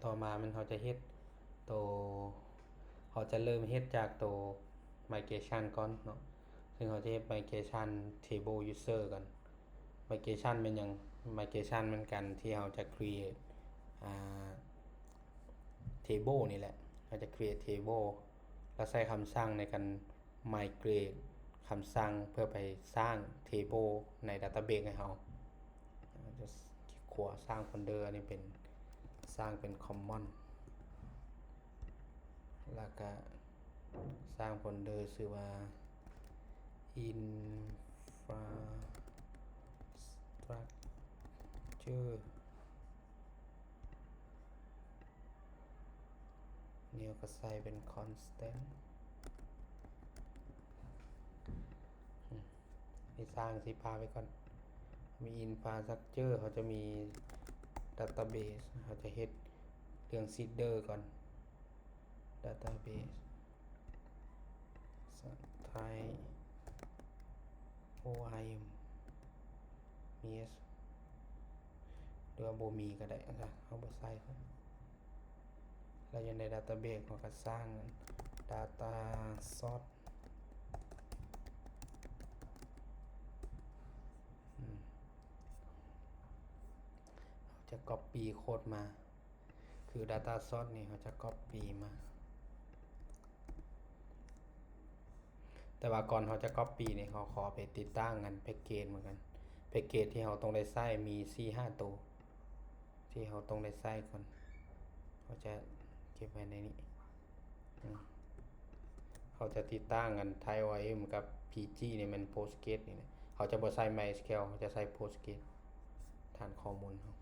ຕໍ່ມາແມ່ນເຮົາຈະເຮັດໂຕ ເຮົາຈະເລີ່ມເຮັດຈາກໂຕ migration ກ່ອນເນາະ. ເຊິ່ງເຮົາຈະເຮັດ migration table user ກ່ອນ. migration ແມ່ນຫຍັງ? migration ແມ່ນການທີ່ເຮົາຈະ create ອ່າ table ນີ້ແຫຼະ. ເຮົາຈະ create table ແລ້ວໃຊ້ຄຳສັ່ງໃນການ migrate ຄຳສັ່ງເພື່ອໄປສ້າງ table ໃນ database ໃຫ້ເຮົາ. ຈະຄລິກຂວາ ສ້າງ folder ອັນນີ້ເປັນ ສ້າງເປັນ common ແລ້ວກະສ້າງ folder ຊື່ວ່າ infrastructure ນີ້ເຮົາກໍໃສ່ເປັນ constant ອືມ ນີ້ສ້າງຊິພາໄວ້ກ່ອນ. ມີ infrastructure ເຮົາຈະມີ database ເຮົາຈະເຮັດເລື່ອງ seeder ກ່ອນ. database ສະໄຕ ORM ມີ ຫຼືວ່າບໍ່ມີກໍໄດ້ ເຮົາບໍ່ໃສ່. ແລ້ວຢູ່ໃນ database ເຮົາກໍສ້າງ data source ອືມ ເຮົາຈະ copy ໂຄດມາ ຄື data source ນີ້ເຮົາຈະ copy ມາ. ແຕ່ວ່າກ່ອນເຮົາຈະ copy ນີ້ ເຮົາຂໍໄປຕິດຕັ້ງອັນ package ເໝືອນກັນ. package ທີ່ເຮົາຕ້ອງໄດ້ໃຊ້ມີສີ່ຫ້າໂຕ ທີ່ເຮົາຕ້ອງໄດ້ໃຊ້ກ່ອນ. ເຮົາຈະເກັບໄວ້ໃນນີ້. ອືມ ເຮົາຈະຕິດຕັ້ງອັນ Thai ORM ກັບ PG ນີ້ແມ່ນ Postgres ນີ້ແຫຼະ. ເຮົາຈະບໍ່ໃຊ້ MySQL ເຮົາຈະໃຊ້ Postgres ຖານຂໍ້ມູນເຮົາ.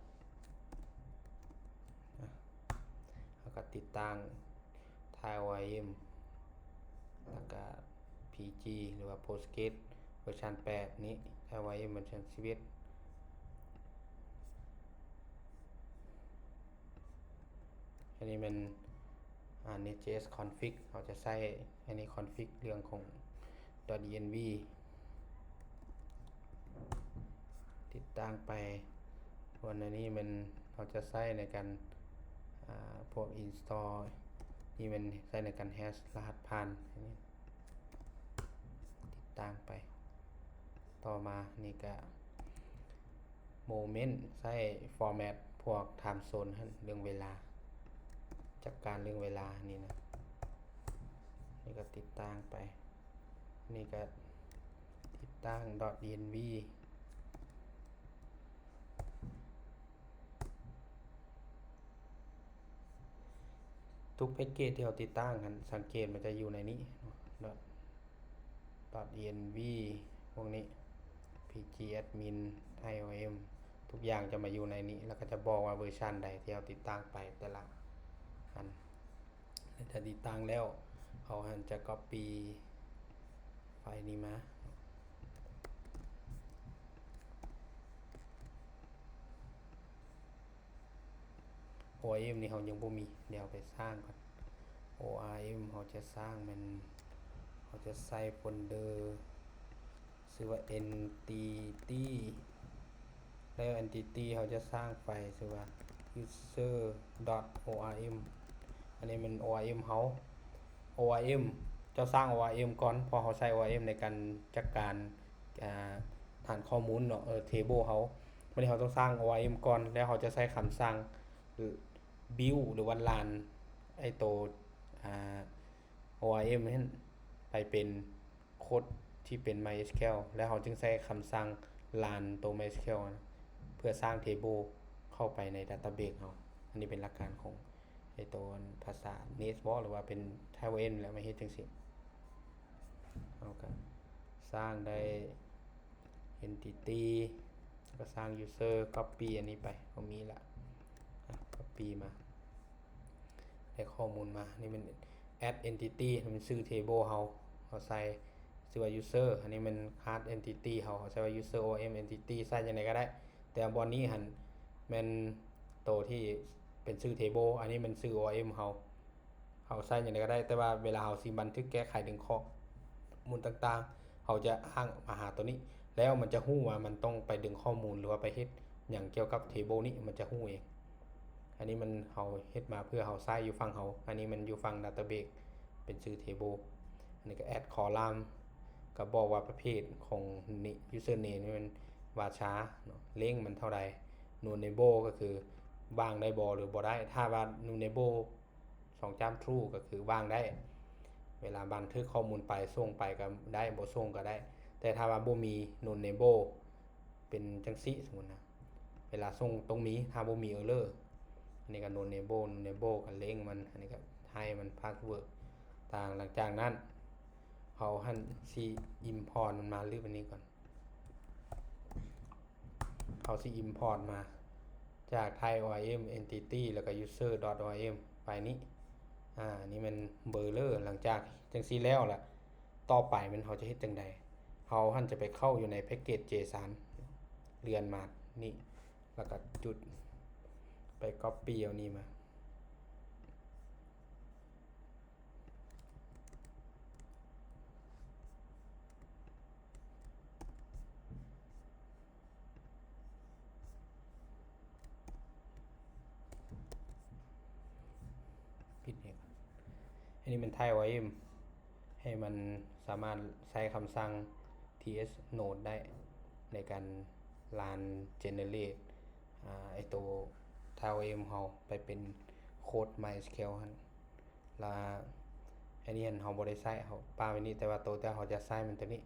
ເຮົາກໍຕິດຕັ້ງ Thai ORM ແລ້ວກໍ PG ຫຼືວ່າ Postgres ເວີຊັນແປດນີ້ Thai ORM ເວີຊັນສິບເອັດ. ອັນນີ້ແມ່ນ ອ່າ Nest.js config ເຮົາຈະໃຊ້ອັນນີ້ config ເລື່ອງຂອງ .env ຕິດຕັ້ງໄປ. ສ່ວນອັນນີ້ແມ່ນເຮົາຈະໃຊ້ໃນການ ອ່າ ພວກ install ນີ້ແມ່ນໃຊ້ໃນການ hash ລະຫັດຜ່ານ ອັນນີ້ ຕິດຕັ້ງໄປ. ຕໍ່ມານີ້ກະ Moment ໃຊ້ format ພວກ time zone ຫັ້ນ ເລື່ອງເວລາ ຈັດການເລື່ອງເວລານີ້ນະ. ນີ້ກະຕິດຕັ້ງໄປ. ນີ້ກະຕິດຕັ້ງ .env. ທຸກແພັກເກດທີ່ເຮົາຕິດຕັ້ງຫັ້ນ ສັງເກດມັນຈະຢູ່ໃນນີ້ເນາະ .env ພວກນີ້ pgadmin, iom ທຸກຢ່າງຈະມາຢູ່ໃນນີ້ ແລ້ວກໍຈະບອກວ່າເວີຊັນໃດທີ່ເຮົາຕິດຕັ້ງໄປແຕ່ລະອັນ. ຫຼັງຈາກຕິດຕັ້ງແລ້ວ ເຮົາຫັ້ນຈະ copy ໄຟລ໌ນີ້ມາ. ORM ນີ້ເຮົາຍັງບໍ່ມີ ດຽວໄປສ້າງກ່ອນ. ORM ເຮົາຈະສ້າງແມ່ນ ເຮົາຈະໃສ່ໂຟນເດີ ຊື່ວ່າ entity ແລ້ວ entity ເຮົາຈະສ້າງໄຟລ໌ຊື່ວ່າ user.orm. ອັນນີ້ແມ່ນ ORM ເຮົາ ORM ເຈົ້າສ້າງ ORM ກ່ອນ ເພາະເຮົາໃຊ້ ORM ໃນການຈັດການ ອ່າ ຖານຂໍ້ມູນເນາະ ເອີ table ເຮົາ. ບັດນີ້ເຮົາຕ້ອງສ້າງ ORM ກ່ອນ ແລ້ວເຮົາຈະໃຊ້ຄຳສັ່ງ build ຫຼືວ່າ run ໄອ້ໂຕ ອ່າ ORM ຫັ້ນໄປເປັນໂຄດທີ່ເປັນ MySQL ແລ້ວເຮົາຈຶ່ງໃຊ້ຄຳສັ່ງ run ໂຕ MySQL ຫັ້ນ ເພື່ອສ້າງ table ເຂົ້າໄປໃນ database ເຮົາ. ອັນນີ້ເປັນຫຼັກການຂອງໄອ້ໂຕພາສາ Nest ບໍ ຫຼືວ່າເປັນ Thai ORM ແຫຼະ ມາເຮັດຈັ່ງຊີ້. ເຮົາກໍສ້າງໄດ້ entity ແລ້ວກໍສ້າງ user copy ອັນນີ້ໄປ ເຮົາມີລະ ອ່ະ copy ມາ ໄດ້ຂໍ້ມູນມາ. ນີ້ແມ່ນ add entity ແມ່ນຊື່ table ເຮົາ ເຮົາໃສ່ຊື່ວ່າ user. ອັນນີ້ແມ່ນ hard entity ເຮົາ ເຮົາໃສ່ວ່າ user ORM entity ໃສ່ຈັ່ງໃດກໍໄດ້ ແຕ່ບ່ອນນີ້ຫັ້ນແມ່ນໂຕທີ່ເປັນຊື່ table. ອັນນີ້ແມ່ນຊື່ ORM ເຮົາ ເຮົາໃສ່ຈັ່ງໃດກໍໄດ້ ແຕ່ວ່າເວລາເຮົາຊິບັນທຶກແກ້ໄຂດຶງຂໍ້ມູນຕ່າງໆ ເຮົາຈະອ້າງມາຫາໂຕນີ້ ແລ້ວມັນຈະຮູ້ວ່າມັນຕ້ອງໄປດຶງຂໍ້ມູນ ຫຼືວ່າໄປເຮັດຫຍັງກ່ຽວກັບ table ນີ້ ມັນຈະຮູ້ເອງ. ອ ອັນນີ້ມັນເຮົາເຮັດມາເພື່ອເຮົາໃຊ້ຢູ່ຝັ່ງເຮົາ, ອັນນີ້ມັນຢູ່ຝັ່ງ database ເປັນຊື່ table. ອັນນີ້ກໍ add column ກໍບອກວ່າປະເພດຂອງ username ນີ້ແມ່ນວ່າຊາເນາະ, length ມັນເທົ່າໃດ, nullable ກໍຄືວາງໄດ້ບໍ່ ຫຼື ບໍ່ໄດ້. ຖ້າວ່າ nullable ສອງຈ້ຳ true ກໍຄືວາງໄດ້, ເວລາບັນທຶກຂໍ້ມູນໄປ ສົ່ງໄປກໍໄດ້ ບໍ່ສົ່ງກໍໄດ້. ແຕ່ຖ້າວ່າບໍ່ມີ nullable ເປັນຈັ່ງຊີ້ ສົມມຸດນະ, ເວລາສົ່ງຕ້ອງມີ, ຖ້າບໍ່ມີ error. ອັນນີ້ກໍ nullable, nullable ກໍ length ມັນ, ອັນນີ້ກໍ type ມັນ password ຕ່າງ. ຫຼັງຈາກນັ້ນ ເຮົາຫັ້ນຊິ import ມັນມາ ລືບອັນນີ້ກ່ອນ. ເຮົາຊິ import ມາຈາກ type orm entity ແລ້ວກໍ user.orm ໄຟລ໌ນີ້. ອາ ນີ້ແມ່ນ blur. ຫຼັງຈາກຈັ່ງຊີ້ແລ້ວລະ ຕໍ່ໄປແມ່ນເຮົາຈະເຮັດຈັ່ງໃດ? ເຮົາຫັ້ນຈະໄປເຂົ້າຢູ່ໃນ package JSON ເລື່ອນມານີ້ ແລ້ວກໍຈຸດ ໄປ copy ເອົານີ້ມາ. ປິດເອງ. ອັນນີ້ແມ່ນ type orm ໃຫ້ມັນສາມາດໃຊ້ຄຳສັ່ງ th node ໄດ້ ໃນການ run generate ອາ ໄອ້ໂຕ type orm ເຮົາໄປເປັນໂຄດ MySQL ຫັ້ນ. ລະອັນນີ້ຫັ້ນເຮົາບໍ່ໄດ້ໃຊ້, ເຮົາປະໄວ້ນີ້, ແຕ່ວ່າໂຕທີ່ເຮົາຈະໃຊ້ແມ່ນໂຕນີ້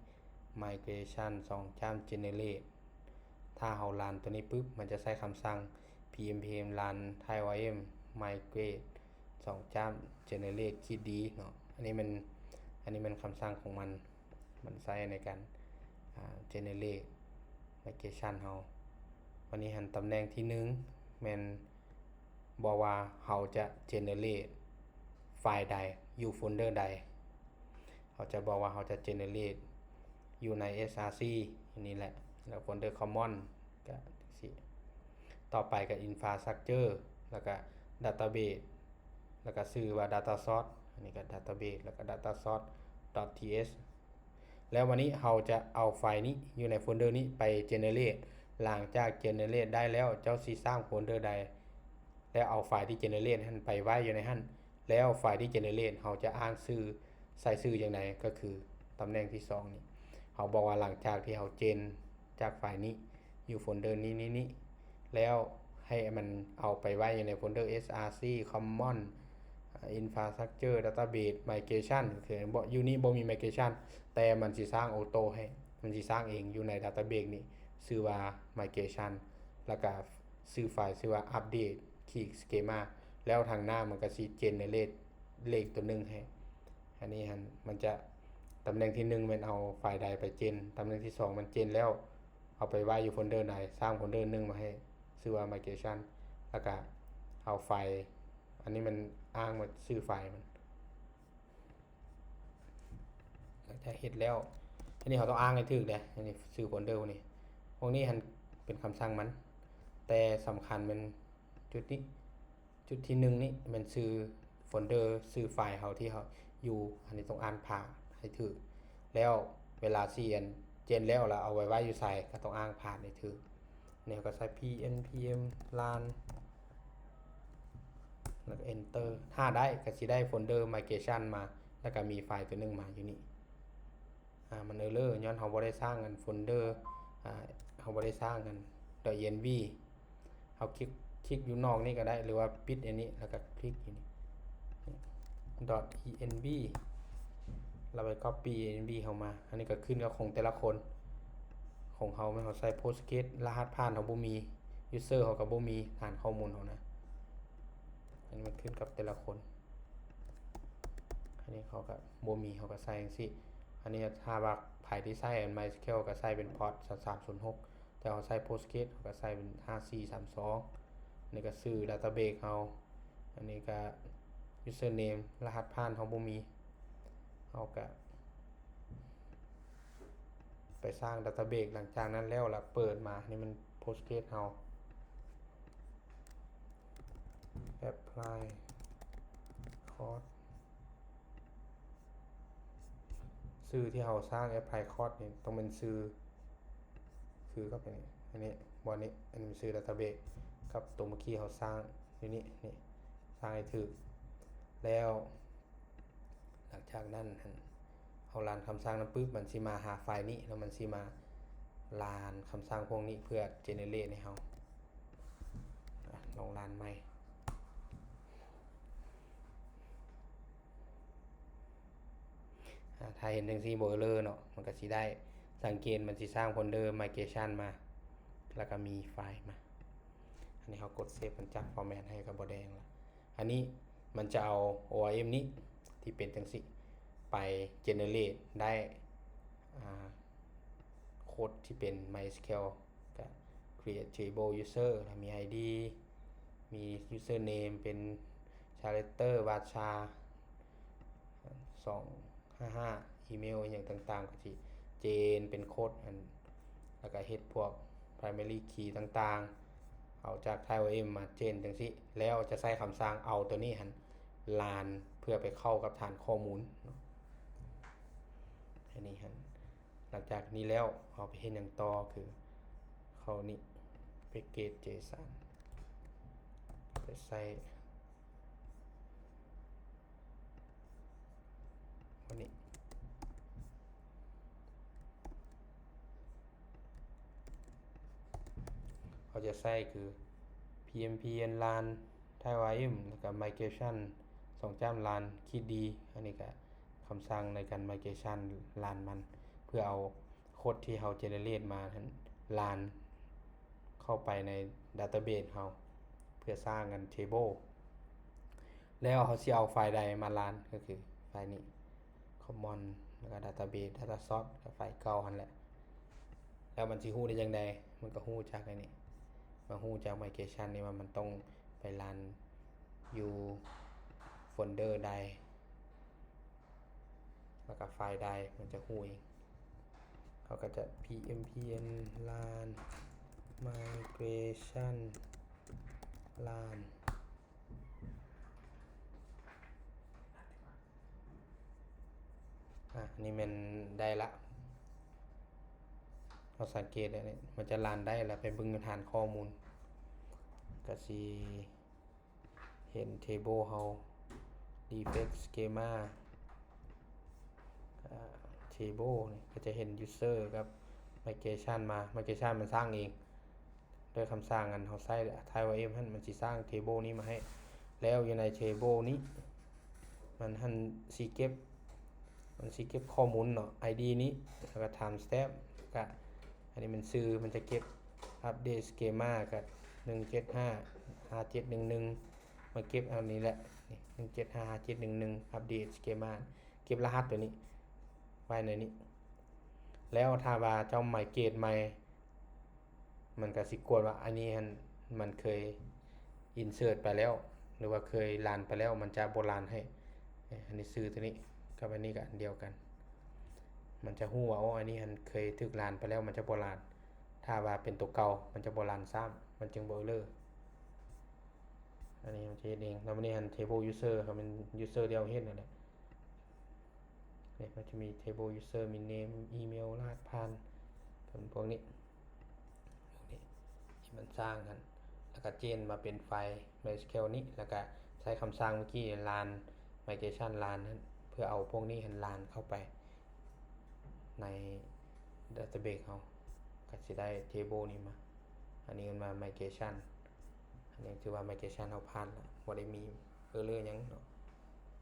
migration ສອງຈ້ຳ generate. ຖ້າເຮົາ run ໂຕນີ້ປຶບ ມັນຈະໃຊ້ຄຳສັ່ງ pm pm run type orm migrate ສອງຈ້ຳ generate ຂີດ d ເນາະ. ອັນນີ້ມັນ ອັນນີ້ແມ່ນຄຳສັ່ງຂອງມັນ. ມັນໃຊ້ໃນການ ອ່າ generate migration ເຮົາ. ວັນນີ້ຫັ້ນຕຳແໜ່ງທີໜຶ່ງແມ່ນບອກວ່າເຮົາຈະ generate ໄຟລ໌ໃດ ຢູ່ folder ໃດ. ເຮົາຈະບອກວ່າເຮົາຈະ generate ຢູ່ໃນ src ນີ້ແຫຼະ ແລ້ວ folder common ກະຈັ່ງຊີ້. ຕໍ່ໄປກະ infrastructure ແລ້ວກະ database ແລ້ວກະຊື່ວ່າ data source. ອັນນີ້ກະ database ແລ້ວກະ data source.th ແລ້ວວັນນີ້ເຮົາຈະເອົາໄຟລ໌ນີ້ຢູ່ໃນ folder ນີ້ໄປ generate. ຫຼັງຈາກ generate ໄດ້ແລ້ວ ເຈົ້າຊິສ້າງ folder ໃດ ແລ້ວເອົາໄຟລ໌ທີ່ generate ຫັ້ນໄປໄວ້ຢູ່ໃນຫັ້ນ. ແລ້ວໄຟລ໌ທີ່ generate ເຮົາຈະອ້າງຊື່ ໃສ່ຊື່ຈັ່ງໃດ? ກໍຄືຕຳແໜ່ງທີສອງນີ້ ເຮົາບອກວ່າຫຼັງຈາກທີ່ເຮົາ gen ຈາກໄຟລ໌ນີ້ ຢູ່ folder ນີ້ໆໆ ແລ້ວໃຫ້ມັນເອົາໄປໄວ້ຢູ່ໃນ folder src common infrastructure database migration ຄືບໍ່ ຢູ່ນີ້ບໍ່ມີ migration ແຕ່ມັນຊິສ້າງ auto ໃຫ້ ມັນຊິສ້າງເອງຢູ່ໃນ database ນີ້ ຊື່ວ່າ migration ແລ້ວກະຊື່ໄຟລ໌ຊື່ວ່າ update key schema ແລ້ວທາງໜ້າມັນກະຊິ generate ເລກຕົວໜຶ່ງໃຫ້. ອັນນີ້ຫັ້ນມັນຈະ ຕຳແໜ່ງທີໜຶ່ງແມ່ນເອົາໄຟລ໌ໃດໄປ gen, ຕຳແໜ່ງທີສອງມັນ gen ແລ້ວເອົາໄປໄວ້ຢູ່ folder ໃດ, ສ້າງ folder ໜຶ່ງມາໃຫ້ ຊື່ວ່າ migration ແລ້ວກະເອົາໄຟລ໌ ອັນນີ້ມັນອ້າງວ່າຊື່ໄຟລ໌ມັນ. ຫຼັງຈາກເຮັດແລ້ວ ອັນນີ້ເຮົາຕ້ອງອ້າງໃຫ້ຖືກເດ້. ອັນນີ້ຊື່ folder ພວກນີ້ ພວກນີ້ຫັ້ນເປັນຄຳສັ່ງມັນ, ແຕ່ສຳຄັນແມ່ນຈຸດນີ້. ຈຸດທີໜຶ່ງນີ້ແມ່ນຊື່ folder ຊື່ໄຟລ໌ເຮົາທີ່ເຮົາຢູ່, ອັນນີ້ຕ້ອງອ່ານພາດໃຫ້ຖືກ. ແລ້ວເວລາຊິອັນ gen ແລ້ວລະເອົາໄປໄວ້ຢູ່ໃສ ກໍຕ້ອງອ້າງພາດໃຫ້ຖືກ. ນີ້ເຮົາກໍໃສ່ pm pm run ແລ້ວກໍ enter. ຖ້າໄດ້ກໍຊິໄດ້ folder migration ມາ ແລ້ວກໍມີໄຟລ໌ຕົວໜຶ່ງມາຢູ່ນີ້. ອາ ມັນ error ຍ້ອນເຮົາບໍ່ໄດ້ສ້າງອັນ folder ອາ ເຮົາບໍ່ໄດ້ສ້າງອັນ .env. ເຮົາຄລິກ ຄລິກຢູ່ນອກນີ້ກໍໄດ້ ຫຼືວ່າປິດອັນນີ້ ແລ້ວກໍຄລິກຢູ່ນີ້ .env ແລ້ວໄປ copy env ເຮົາມາ. ອັນນີ້ກໍຂຶ້ນກັບຂອງແຕ່ລະຄົນ, ຂອງເຮົາແມ່ນເຮົາໃສ່ Postgres ລະຫັດຜ່ານເຮົາບໍ່ມີ, user ເຮົາກໍບໍ່ມີ ຖານຂໍ້ມູນເຮົານະ. ອັນນີ້ມັນຂຶ້ນກັບແຕ່ລະຄົນ. ອັນນີ້ເຂົາກໍບໍ່ມີ ເຮົາກໍໃສ່ຈັ່ງຊີ້. ອັນນີ້ຖ້າວ່າໃຜທີ່ໃຊ້ MySQL ກໍໃສ່ເປັນ port ສາມສາມສູນຫົກ, ແຕ່ເຮົາໃຊ້ Postgres ເຮົາກໍໃສ່ເປັນຫ້າສີ່ສາມສອງ. ນີ້ກໍຊື່ database ເຮົາ, ອັນນີ້ກໍ username ລະຫັດຜ່ານເຮົາບໍ່ມີ, ເຮົາກໍ ໄປສ້າງ database ຫຼັງຈາກນັ້ນແລ້ວລະເປີດມາ. ນີ້ມັນ Postgres ເຮົາ apply cost ຊື່ທີ່ເຮົາສ້າງ apply cost ນີ້ຕ້ອງແມ່ນຊື່ ຄືກັບອັນນີ້ ອັນນີ້ ບໍ່ ອັນນີ້ ອັນນີ້ມັນຊື່ database ກັບຕົວເມື່ອກີ້ເຮົາສ້າງ ຢູ່ນີ້ ນີ້ ສ້າງໃຫ້ຖືກ ແລ້ວຫຼັງຈາກນັ້ນຫັ້ນ ເຮົາລັນຄຳສັ່ງນັ້ນປຶບ ມັນຊິມາຫາໄຟລ໌ນີ້ ແລ້ວມັນຊິມາລັນຄຳສັ່ງພວກນີ້ເພື່ອ generate ໃຫ້ເຮົາ. ອາ ລອງລັນໃໝ່. ອາ ຖ້າເຫັນຈັ່ງຊີ້ບໍ່ error ເນາະ ມັນກະຊິໄດ້ ສັງເກດມັນຊິສ້າງໂຟນເດີ migration ມາ ແລ້ວກະມີໄຟລ໌ມາ. ອັນນີ້ເຮົາກົດ save ມັນຈັກ format ໃຫ້ກະບໍ່ແດງລະ. ອັນນີ້ມັນຈະເອົາ ORM ນີ້ທີ່ເປັນຈັ່ງຊີ້ ໄປ generate ໄດ້ ອາ ໂຄດທີ່ເປັນ MySQL ກະ create table user ແລ້ວມີ ID ມີ username ເປັນ Character Vacha ສອງຫ້າຫ້າ ອີເມວອີ່ຫຍັງຕ່າງໆ ກະຊິ gen ເປັນໂຄດຫັ້ນ ແລ້ວກະເຮັດພວກ primary key ຕ່າງໆ ເອົາຈາກ TinyORM ມາ gen ຈັ່ງຊີ້ ແລ້ວຈະໃຊ້ຄຳສັ່ງເອົາໂຕນີ້ຫັ້ນ run ເພື່ອໄປເຂົ້າກັບຖານຂໍ້ມູນເນາະ. ອັນນີ້ຫັ້ນ ຫຼັງຈາກນີ້ແລ້ວ ເຮົາໄປເຮັດຫຍັງຕໍ່ ຄືເຂົ້ານີ້ package JSON ໄປໃສ່ ອັນນີ້ ເຮົາຈະໃຊ້ຄື PMPN run TinyORM ແລ້ວກະ migration ສອງຈ້ຳ run ຂີດດີ. ອັນນີ້ກະຄຳສັ່ງໃນການ migration run ມັນ ເພື່ອເອົາ ໂຄດທີ່ເຮົາ generate ມາຫັ້ນ run ເຂົ້າໄປໃນ database ເຮົາ ເພື່ອສ້າງອັນ table ແລ້ວເຮົາຊິເອົາໄຟລ໌ໃດມາ run ກະຄືໄຟລ໌ນີ້ common ແລ້ວກະ database data source ກະໄຟລ໌ເກົ່າຫັ້ນແຫຼະ. ແລ້ວມັນຊິຮູ້ໄດ້ຈັ່ງໃດ? ມັນກະຮູ້ຈາກອັນນີ້ ມາຮູ້ຈາກ migration ນີ້ວ່າມັນຕ້ອງໄປ run ຢູ່ໂຟນເດີໃດ ແລ້ວກະໄຟລ໌ໃດ ມັນຈະຮູ້ເອງ. ເຮົາກະຈະ PMPN run migration run ອາ ອັນນີ້ແມ່ນໄດ້ລະ. ເຮົາສັງເກດອັນນີ້ ມັນຈະ run ໄດ້ລະ ໄປເບິ່ງຢູ່ຖານຂໍ້ມູນ ກະຊິ ເຫັນ table ເຮົາ defect schema ອາ table ນີ້ກະຈະເຫັນ user ກັບ migration ມາ migration ມັນສ້າງເອງ ໂດຍຄຳສັ່ງອັນເຮົາໃຊ້ TinyORM ຫັ້ນ ມັນຊິສ້າງ table ນີ້ມາໃຫ້ ແລ້ວຢູ່ໃນ table ນີ້ ມັນຫັ້ນຊິເກັບ ມັນຊິເກັບຂໍ້ມູນເນາະ ID ນີ້ ແລ້ວກະ timestamp ກະ ອັນນີ້ແມ່ນຊື່ ມັນຈະເກັບ update schema ກະ ໜຶ່ງເຈັດຫ້າ ຫ້າເຈັດໜຶ່ງໜຶ່ງ ມາເກັບອັນນີ້ແຫຼະ ນີ້ ໜຶ່ງເຈັດຫ້າ ຫ້າເຈັດໜຶ່ງໜຶ່ງ update schema ເກັບລະຫັດໂຕນີ້ໄວ້ໃນນີ້. ແລ້ວຖ້າວ່າເຈົ້າ migrate ໃໝ່ ມັນກະຊິກວດວ່າອັນນີ້ຫັ້ນ ມັນເຄີຍ insert ໄປແລ້ວ ຫຼືວ່າເຄີຍ run ໄປແລ້ວ ມັນຈະບໍ່ run ໃຫ້. ອັນນີ້ຊື່ໂຕນີ້ກັບອັນນີ້ກະອັນດຽວກັນ ມັນຈະຮູ້ວ່າ ໂອ້ ອັນນີ້ຫັ້ນເຄີຍຖືກ run ໄປແລ້ວ ມັນຈະບໍ່ run. ຖ້າວ່າເປັນໂຕເກົ່າ ມັນຈະບໍ່ run ຊ້ຳ ມັນຈຶ່ງບໍ່ error. ອັນນີ້ມັນຈະເຮັດເອງ. ແລ້ວບັດນີ້ຫັ້ນ table user ກະແມ່ນ user ທີ່ເຮົາເຮັດນັ້ນແຫຼະ. ນີ້ມັນຈະມີ table user ມີ name ອີເມວ ລະຫັດຜ່ານ ເປັນພວກນີ້ ພວກນີ້ທີ່ມັນສ້າງຫັ້ນ ແລ້ວກະ change ມາເປັນໄຟລ໌ MySQL ນີ້ ແລ້ວກະໃຊ້ຄຳສັ່ງເມື່ອກີ້ run migration run ຫັ້ນ ເພື່ອເອົາພວກນີ້ຫັ້ນ run ເຂົ້າໄປໃນ database ເຮົາ ກະຊິໄດ້ table ນີ້ມາ. ອັນນີ້ເອີ້ນວ່າ migration. ອັນນີ້ຖືວ່າ migration ເຮົາຜ່ານລະ ບໍ່ໄດ້ມີ error ຫຍັງເນາະ.